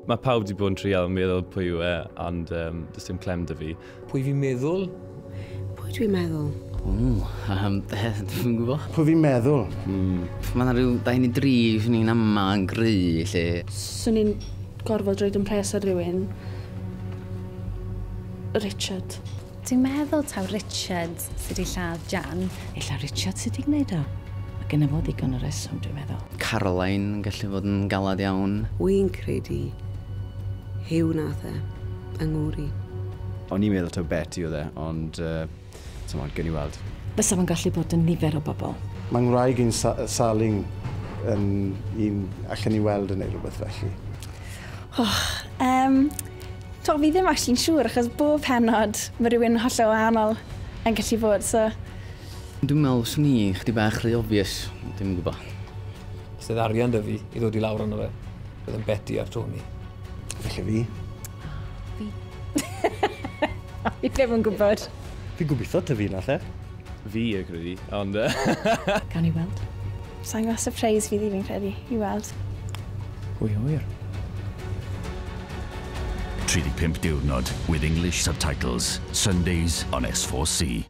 Mae pawb wedi bod yn trial meddwl pwy yw e, ond does dim clem 'da fi. Pwy fi'n meddwl? Pwy dwi'n meddwl? O, dwi'n gwybod. Pwy fi'n meddwl? Mae yna rhyw 2 neu 3 swn i'n ama yn gry, lle. Swn i'n gorfod roed yn pres ar rhywun. Richard. Dwi'n meddwl taw Richard sydd wedi lladd Jan. Ella Richard sydd wedi gwneud o. Mae genna fo ddigon o reswm, dwi'n meddwl. Caroline yn gallu fod yn galad iawn. Wy'n credu Huw nath e, yng Nghymru. O'n i'n meddwl taw Betty oedd e, ond ti'mod, gewn ni weld. Fysa fo'n gallu bod yn nifer o bobl. Mae ngwraig i'n Saling yn un allan ni weld yn neud rhywbeth felly. Oh, to, fi ddim actually'n siŵr, achos bob pennod mae rhywun hollol wahanol yn gallu bod, so. Dwi'n meddwl swn i chdi bach rhy obvious, dwi'n gwybod. Os oedd arian 'da fi i ddod i lawr arno fe, bydd yn Betty a'r Tony. Felly fi. Fi. Fi ddim yn gwybod. Fi'n gobeithio taw fi nath e. Fi y credu, ond Gawn ni weld. Sa'n gwybod, surprise fydd i fi'n credu, i weld. Pwy a ŵyr? 35 diwrnod with English subtitles. Sundays on S4C.